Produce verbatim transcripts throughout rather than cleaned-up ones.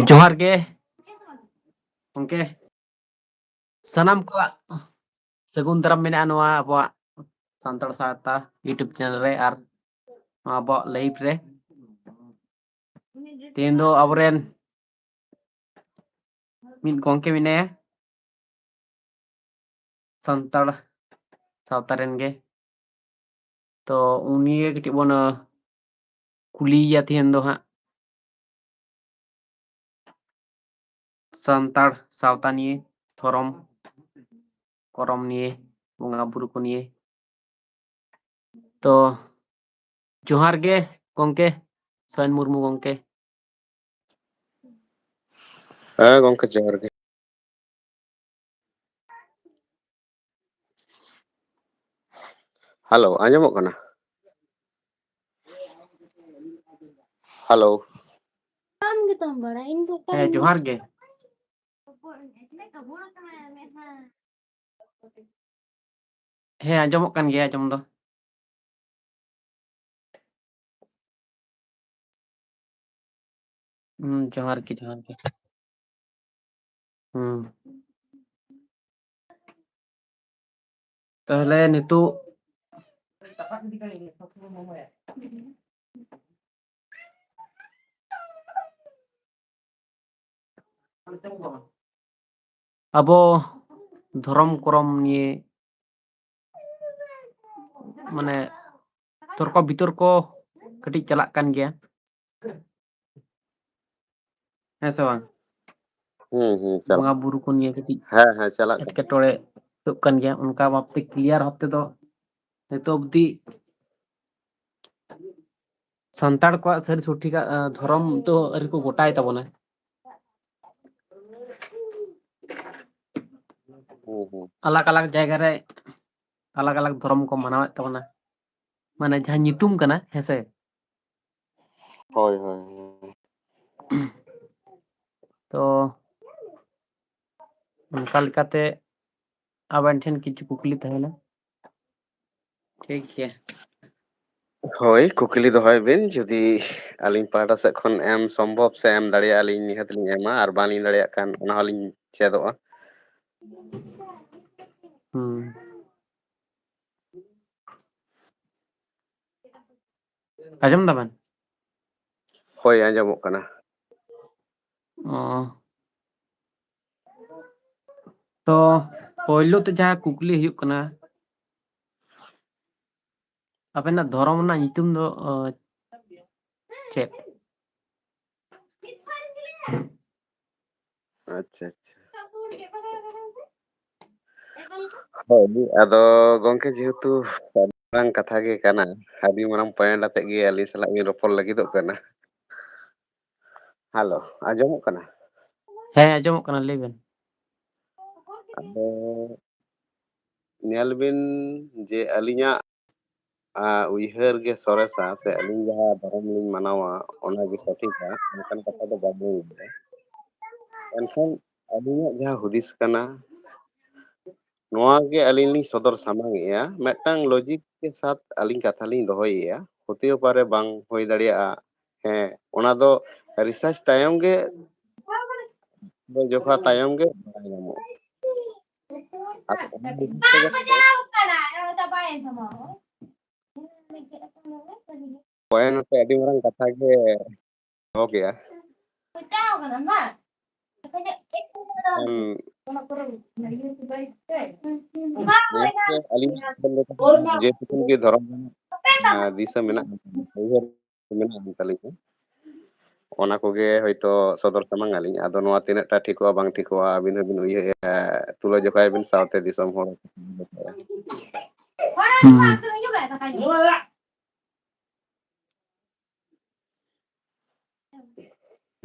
ᱡᱚᱦᱟᱨ ᱜᱮ ᱜᱚᱢᱠᱮ, ᱥᱟᱱᱟᱢ ᱠᱚᱣᱟᱜ ᱥᱟᱹᱜᱩᱱ ᱫᱟᱨᱟᱢ ᱢᱮᱱᱟᱜᱼᱟ ᱱᱚᱣᱟ ᱟᱵᱚᱣᱟᱜ ᱥᱟᱱᱛᱟᱲ ᱥᱟᱶᱛᱟ YouTube channel ᱨᱮ ᱟᱨ ᱱᱚᱣᱟ ᱟᱵᱚᱣᱟᱜ live ᱨᱮ᱾ ᱛᱮᱦᱮᱧ ᱫᱚ ᱟᱵᱚᱨᱮᱱ ᱢᱤᱫ ᱜᱚᱢᱠᱮ ᱢᱮᱱᱟᱭᱟ ᱥᱟᱱᱛᱟᱲ ᱥᱟᱶᱛᱟ ᱨᱮᱱ ᱜᱮ, ᱛᱚ ᱩᱱᱤ ᱜᱮ ᱠᱟᱹᱴᱤᱡ ᱵᱚᱱ ᱠᱩᱞᱤᱭᱮᱭᱟ ᱛᱮᱦᱮᱧ ᱫᱚ ᱦᱟᱸᱜ ᱥᱟᱱᱛᱟᱲ ᱥᱟᱶᱛᱟ ᱱᱤᱭᱮ, ᱫᱷᱚᱨᱚᱢ ᱠᱚᱨᱚᱢ ᱱᱤᱭᱮ, ᱵᱚᱸᱜᱟ ᱵᱩᱨᱩ ᱠᱚ ᱱᱤᱭᱮ᱾ ᱛᱚ ᱡᱚᱦᱟᱨ ᱜᱮ ᱜᱚᱢᱠᱮ, ᱥᱚᱭᱮᱱ ᱢᱩᱨᱢᱩ ᱜᱚᱢᱠᱮ᱾ ᱦᱮᱸ ᱜᱚᱢᱠᱮ, ᱡᱚᱦᱟᱨ ᱜᱮ᱾ ᱦᱮᱞᱳ, ᱟᱸᱡᱚᱢᱚᱜ ᱠᱟᱱᱟ? ᱦᱮᱞᱳ᱾ ᱟᱢ ᱜᱮᱛᱚᱢ ᱵᱟᱲᱟᱭᱟ, ᱤᱧ ᱫᱚ ᱚᱠᱟ ᱦᱮᱸ, ᱨᱮᱧ ᱡᱚᱦᱟᱨ ᱜᱮ᱾ ᱦᱮᱸ, ᱟᱸᱡᱚᱢᱚᱜ ᱠᱟᱱ ᱜᱮᱭᱟ ᱟᱸᱡᱚᱢ ᱫᱚ᱾ ᱦᱩᱸ, ᱡᱚᱦᱟᱨ ᱜᱮ, ᱡᱚᱦᱟᱨ ᱜᱮ᱾ ᱦᱩᱸ᱾ ᱛᱟᱦᱚᱞᱮ ᱱᱤᱛᱚᱜ ᱟᱵᱚ ᱫᱷᱚᱨᱚᱢ ᱠᱚᱨᱚᱢ ᱱᱤᱭᱮ ᱢᱟᱱᱮ ᱛᱚᱨᱠᱚ ᱵᱤᱛᱚᱨᱠᱚ ᱠᱟᱹᱴᱤᱡ ᱪᱟᱞᱟᱜ ᱠᱟᱱ ᱜᱮᱭᱟ, ᱦᱮᱸ ᱥᱮ ᱵᱟᱝ? ᱦᱩᱸ, ᱦᱩᱸ, ᱪᱟᱞᱟᱜ ᱵᱚᱸᱜᱟ ᱵᱩᱨᱩ ᱠᱚ ᱱᱤᱭᱮ ᱠᱟᱹᱴᱤᱡ ᱦᱮᱸ, ᱦᱮᱸ, ᱪᱟᱞᱟᱜ ᱠᱟᱱᱟ᱾ ᱮᱴᱠᱮᱴᱚᱬᱮ ᱦᱩᱭᱩᱜ ᱠᱟᱱ ᱜᱮᱭᱟ, ᱚᱱᱠᱟ ᱵᱷᱟᱵᱛᱮ clear ᱵᱷᱟᱵ ᱛᱮᱫᱚ ᱱᱤᱛᱚᱜ ᱚᱵᱫᱤ ᱥᱟᱱᱛᱟᱲ ᱠᱚᱣᱟᱜ ᱥᱟᱹᱨᱤ ᱥᱚᱴᱷᱤᱠᱟᱜ, ᱟᱸ, ᱫᱷᱚᱨᱚᱢ ᱫᱚ ᱟᱹᱣᱨᱤ ᱠᱚ ᱜᱚᱴᱟᱭ ᱛᱟᱵᱚᱱᱟ᱾ ᱦᱩᱸ, ᱦᱩᱸ᱾ ᱟᱞᱟᱜᱽ ᱟᱞᱟᱜᱽ ᱡᱟᱭᱜᱟ ᱨᱮ ᱟᱞᱟᱜᱽ ᱟᱞᱟᱜᱽ ᱫᱷᱚᱨᱚᱢ ᱠᱚ ᱢᱟᱱᱟᱣᱮᱫ ᱛᱟᱵᱚᱱᱟ, ᱢᱟᱱᱮ ᱡᱟᱦᱟᱸ ᱧᱩᱛᱩᱢ ᱠᱟᱱᱟ, ᱦᱮᱸᱥᱮ? ᱦᱳᱭ, ᱦᱳᱭ, ᱦᱳᱭ᱾ ᱛᱚ ᱚᱱᱠᱟ ᱞᱮᱠᱟᱛᱮ ᱟᱵᱮᱱ ᱴᱷᱮᱱ ᱠᱤᱪᱷᱩ ᱠᱩᱠᱞᱤ ᱛᱟᱦᱮᱱᱟ᱾ ᱴᱷᱤᱠ ᱜᱮᱭᱟ᱾ ᱦᱳᱭ, ᱠᱩᱠᱞᱤ ᱫᱚᱦᱚᱭ ᱵᱤᱱ, ᱡᱩᱫᱤ ᱟᱹᱞᱤᱧ ᱯᱟᱦᱴᱟ ᱥᱮᱫ ᱠᱷᱚᱱ ᱮᱢ ᱥᱚᱢᱵᱷᱚᱵ ᱥᱮ ᱮᱢ ᱫᱟᱲᱮᱭᱟᱜᱼᱟ, ᱟᱹᱞᱤᱧ ᱱᱤᱦᱟᱹᱛ ᱞᱤᱧ ᱮᱢᱟ, ᱟᱨ ᱵᱟᱝᱞᱤᱧ ᱫᱟᱲᱮᱭᱟᱜ ᱠᱷᱟᱱ ᱚᱱᱟ ᱦᱚᱸᱞᱤᱧ ᱪᱮᱫᱚᱜᱼᱟ᱾ ᱦᱩᱸ᱾ ᱟᱸᱡᱚᱢ ᱫᱟᱵᱮᱱ? ᱦᱳᱭ, ᱟᱸᱡᱚᱢᱚᱜ ᱠᱟᱱᱟ᱾ ᱚ᱾ ᱛᱚ, ᱯᱳᱭᱞᱳ ᱛᱮ ᱡᱟᱦᱟᱸ ᱠᱩᱠᱞᱤ ᱦᱩᱭᱩᱜ ᱠᱟᱱᱟ, ᱟᱵᱮᱱᱟᱜ ᱫᱷᱚᱨᱚᱢ ᱨᱮᱱᱟᱜ ᱧᱩᱛᱩᱢ ᱫᱚ, ᱚ, ᱪᱮᱫ? ᱟᱪᱪᱷᱟ, ᱟᱪᱪᱷᱟ᱾ ᱦᱳᱭ, ᱟᱫᱚ ᱜᱚᱝᱠᱮ, ᱡᱮᱦᱮᱛᱩ ᱟᱹᱰᱤ ᱢᱟᱨᱟᱝ ᱠᱟᱛᱷᱟ ᱜᱮ ᱠᱟᱱᱟ, ᱟᱹᱰᱤ ᱢᱟᱨᱟᱝ point ᱟᱛᱮᱫ ᱜᱮ ᱟᱹᱞᱤᱧ ᱥᱟᱞᱟᱜ ᱵᱤᱱ ᱨᱚᱯᱚᱲ ᱞᱟᱹᱜᱤᱫᱚᱜ ᱠᱟᱱᱟ᱾ ᱦᱮᱞᱳ, ᱟᱸᱡᱚᱢᱚᱜ ᱠᱟᱱᱟ? ᱦᱮᱸ, ᱟᱸᱡᱚᱢᱚᱜ ᱠᱟᱱᱟ, ᱞᱟᱹᱭ ᱵᱮᱱ᱾ ᱟᱫᱚ ᱧᱮᱞ ᱵᱤᱱ ᱡᱮ ᱟᱹᱞᱤᱧᱟᱜ, ᱟ, ᱩᱭᱦᱟᱹᱨ ᱜᱮ ᱥᱚᱨᱮᱥᱟ ᱥᱮ ᱟᱹᱞᱤᱧ ᱡᱟᱦᱟᱸ ᱫᱷᱚᱨᱚᱢ ᱞᱤᱧ ᱢᱟᱱᱟᱣᱟ ᱚᱱᱟ ᱜᱮ ᱥᱚᱴᱷᱤᱠᱟ, ᱚᱱᱠᱟᱱ ᱠᱟᱛᱷᱟ ᱫᱚ ᱵᱟᱝ ᱞᱤᱧ ᱞᱟᱹᱭᱟ᱾ ᱮᱱᱠᱷᱟᱱ ᱟᱹᱞᱤᱧᱟᱜ ᱡᱟᱦᱟᱸ ᱦᱩᱫᱤᱥ ᱠᱟᱱᱟ, ᱱᱚᱣᱟ ᱜᱮ ᱟᱹᱞᱤᱧ ᱞᱤᱧ ᱥᱚᱫᱚᱨ ᱥᱟᱢᱟᱝ ᱮᱜᱼᱟ, ᱢᱤᱫᱴᱟᱝ logic ᱠᱮ ᱥᱟᱛ ᱟᱹᱞᱤᱧ ᱠᱟᱛᱷᱟ ᱞᱤᱧ ᱫᱚᱦᱚᱭᱮᱜᱼᱟ, ᱦᱚᱛᱮᱣ ᱯᱟᱨᱮ ᱵᱟᱝ ᱦᱩᱭ ᱫᱟᱲᱮᱭᱟᱜᱼᱟ᱾ ᱦᱮᱸ, ᱚᱱᱟ ᱫᱚ research ᱛᱟᱭᱚᱢ ᱜᱮ, ᱡᱚᱠᱷᱟ ᱛᱟᱭᱚᱢ ᱜᱮ ᱵᱟᱲᱟᱭ ᱧᱟᱢᱚᱜᱼᱟ᱾ ᱟᱨ ᱚᱱᱟ research ᱛᱮᱜᱮ point ᱱᱚᱛᱮ ᱟᱹᱰᱤ ᱢᱟᱨᱟᱝ ᱠᱟᱛᱷᱟ ᱜᱮ ᱫᱚᱦᱚ ᱠᱮᱜᱼᱟ᱾ ᱠᱷᱟᱱ ᱱᱤᱭᱟᱹ ᱠᱚ ᱟᱹᱞᱤᱧ ᱡᱮ ᱴᱩᱠᱩᱱ ᱜᱮ ᱫᱷᱚᱨᱚᱢ ᱨᱮᱱᱟᱜ, ᱟᱸ, ᱫᱤᱥᱟᱹ ᱢᱮᱱᱟᱜᱼᱟ, ᱩᱭᱦᱟᱹᱨ ᱢᱮᱱᱟᱜᱼᱟ ᱛᱟᱹᱞᱤᱧᱟ᱾ ᱚᱱᱟ ᱠᱚᱜᱮ ᱦᱚᱭᱛᱳ ᱥᱚᱫᱚᱨ ᱥᱟᱢᱟᱝ ᱟᱹᱞᱤᱧ᱾ ᱟᱫᱚ ᱱᱚᱣᱟ ᱛᱤᱱᱟᱹᱜ ᱴᱟ ᱴᱷᱤᱠᱚᱜᱼᱟ ᱵᱟᱝ ᱴᱷᱤᱠᱚᱜᱼᱟ, ᱟᱹᱵᱤᱱ ᱦᱚᱸᱵᱤᱱ ᱩᱭᱦᱟᱹᱨᱮᱜᱼᱟ, ᱛᱩᱞᱟᱹ ᱡᱚᱠᱷᱟᱭ ᱵᱤᱱ ᱥᱟᱶᱛᱮ ᱫᱤᱥᱚᱢ ᱦᱚᱲ᱾ ᱦᱩᱸ᱾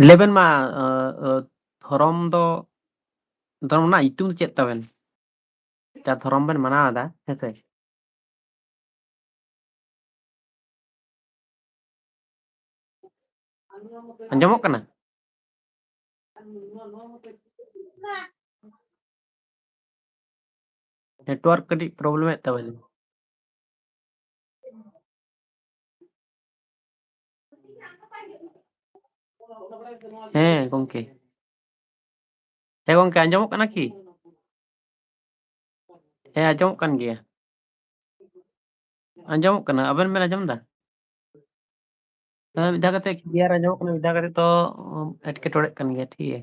ᱞᱟᱹᱭ ᱵᱮᱱ ᱢᱟ, ᱟᱹ, ᱟᱹ, ᱫᱷᱚᱨᱚᱢ ᱫᱚ, ᱫᱷᱚᱨᱚᱢ ᱨᱮᱱᱟᱜ ᱧᱩᱛᱩᱢ ᱫᱚ ᱪᱮᱫ ᱛᱟᱵᱮᱱ? ᱡᱟ ᱫᱷᱚᱨᱚᱢ ᱵᱮᱱ ᱢᱟᱱᱟᱣ ᱮᱫᱟ, ᱦᱮᱸ ᱥᱮ? ᱟᱸᱡᱚᱢᱚᱜ ᱠᱟᱱᱟ? Network ᱠᱟᱹᱴᱤᱡ problem ᱮᱫ ᱛᱟᱵᱮᱱᱟ᱾ ᱦᱮᱸ ᱜᱚᱝᱠᱮ᱾ ᱦᱮᱸ ᱜᱚᱝᱠᱮ, ᱟᱸᱡᱚᱢᱚᱜ ᱠᱟᱱᱟ ᱠᱤ? ᱦᱮᱸ, ᱟᱸᱡᱚᱢᱚᱜ ᱠᱟᱱ ᱜᱮᱭᱟ᱾ ᱟᱸᱡᱚᱢᱚᱜ ᱠᱟᱱᱟ, ᱟᱵᱮᱱ ᱵᱮᱱ ᱟᱸᱡᱚᱢ ᱮᱫᱟ? ᱦᱮᱸ, ᱢᱤᱫ ᱫᱷᱟᱣ ᱠᱟᱛᱮ clear ᱟᱸᱡᱚᱢᱚᱜ ᱠᱟᱱᱟ, ᱢᱤᱫ ᱫᱷᱟᱣ ᱠᱟᱛᱮ ᱛᱚ, ᱩᱢ, ᱮᱴᱠᱮᱴᱚᱬᱮᱜ ᱠᱟᱱ ᱜᱮᱭᱟ, ᱴᱷᱤᱠ ᱜᱮᱭᱟ᱾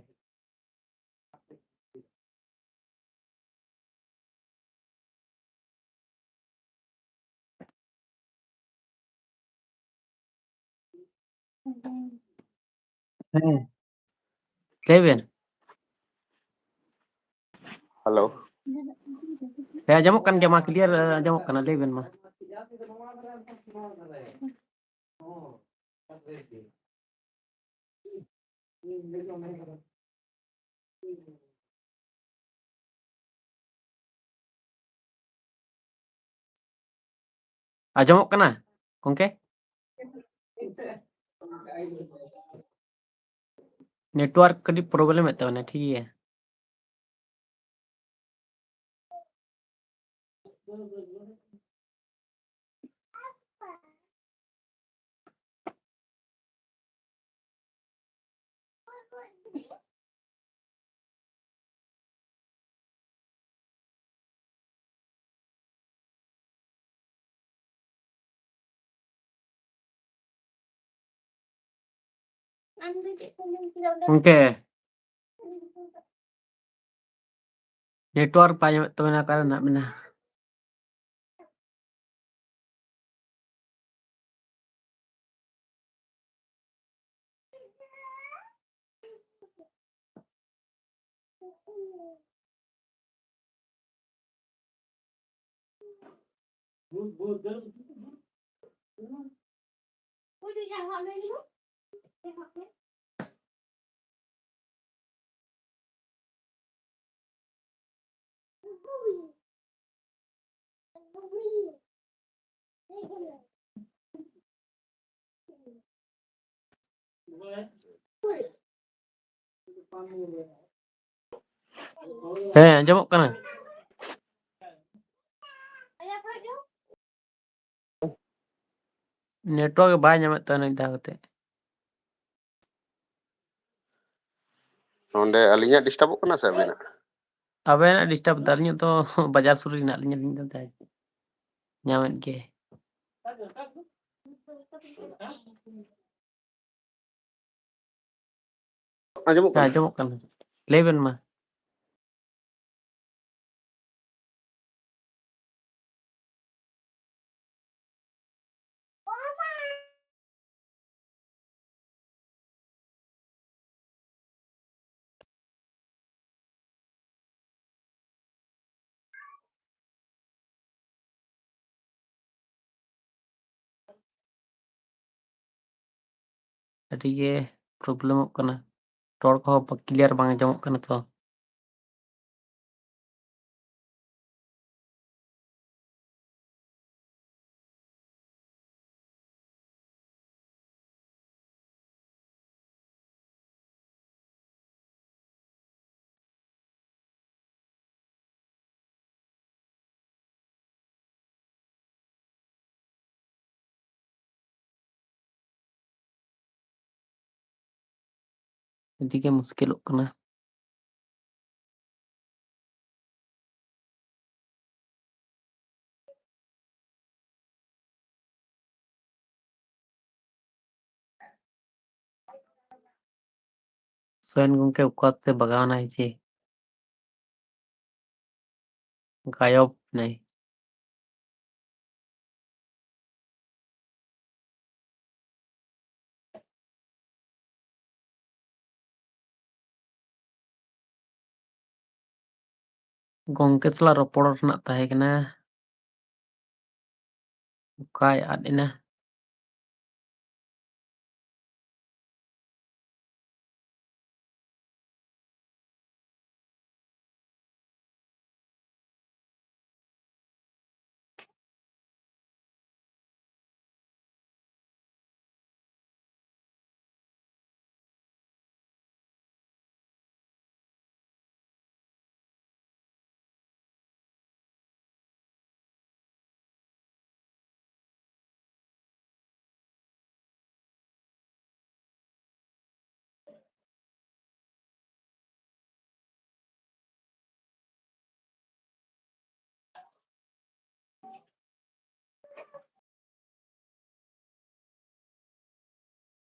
ᱦᱮᱸ, ᱞᱟᱹᱭ ᱵᱮᱱ᱾ ᱦᱮᱞᱳ᱾ ᱦᱮᱸ, ᱟᱸᱡᱚᱢᱚᱜ ᱠᱟᱱ ᱜᱮᱭᱟ, ᱢᱟ clear ᱟᱸᱡᱚᱢᱚᱜ ᱠᱟᱱᱟ, ᱞᱟᱹᱭ ᱵᱮᱱ ᱢᱟ᱾ ᱟᱸᱡᱚᱢᱚᱜ ᱠᱟᱱᱟ ᱜᱚᱝᱠᱮ? Network ᱠᱟᱹᱴᱤᱡ problem ᱮᱫ ᱛᱟᱵᱮᱱᱟ, ᱴᱷᱤᱠ ᱜᱮᱭᱟ᱾ ᱜᱚᱝᱠᱮ, network ᱵᱟᱭ ᱧᱟᱢᱮᱫ ᱛᱟᱵᱮᱱᱟ, ᱚᱠᱟᱨᱮ ᱢᱮᱱᱟᱜ ᱵᱮᱱᱟ? ᱦᱮᱸ, ᱟᱸᱡᱚᱢᱚᱜ ᱠᱟᱱᱟ᱾ Network ᱵᱟᱭ ᱧᱟᱢᱮᱫ ᱛᱟᱦᱮᱱᱟ ᱢᱤᱫ ᱫᱷᱟᱣ ᱠᱟᱛᱮ᱾ ᱱᱚᱰᱮ ᱟᱹᱞᱤᱧᱟᱜ ᱰᱤᱥᱴᱟᱵᱚᱜ ᱠᱟᱱᱟ ᱥᱮ ᱟᱹᱵᱤᱱᱟᱜ? ᱟᱵᱮᱱᱟᱜ ᱰᱤᱥᱴᱟᱵ ᱫᱟ, ᱟᱹᱞᱤᱧᱟᱜ ᱫᱚ ᱵᱟᱡᱟᱨ ᱥᱩᱨ ᱨᱮ ᱦᱮᱱᱟᱜ ᱞᱤᱧᱟ, ᱟᱹᱞᱤᱧ ᱫᱚ ᱧᱟᱢᱮᱫ ᱜᱮ᱾ ᱟᱸᱡᱚᱢᱚᱜ ᱦᱮᱸ, ᱠᱟᱱᱟ? ᱟᱸᱡᱚᱢᱚᱜ ᱠᱟᱱᱟ᱾ ᱞᱟᱹᱭ ᱵᱮᱱ ᱢᱟ᱾ ᱟᱹᱰᱤ ᱜᱮ ᱯᱨᱚᱵᱞᱮᱢᱚᱜ ᱠᱟᱱᱟ, ᱨᱚᱲ ᱠᱚᱦᱚᱸ ᱠᱞᱤᱭᱟᱨ ᱵᱟᱝ ᱟᱸᱡᱚᱢᱚᱜ ᱠᱟᱱᱟ ᱛᱚ᱾ ᱟᱹᱰᱤ ᱜᱮ ᱢᱩᱥᱠᱤᱞᱚᱜ ᱠᱟᱱᱟ᱾ ᱥᱚᱭᱮᱱ ᱜᱚᱢᱠᱮ ᱚᱠᱟᱛᱮ ᱵᱟᱜᱟᱣᱱᱟᱭ ᱡᱮ? ᱜᱟᱭᱚᱵ ᱱᱟᱭ᱾ ᱜᱚᱢᱠᱮ ᱥᱟᱞᱟᱜ ᱨᱚᱯᱚᱲ ᱨᱮᱱᱟᱜ ᱛᱟᱦᱮᱸ ᱠᱟᱱᱟ᱾ ᱚᱠᱟᱭ ᱟᱫ ᱮᱱᱟ?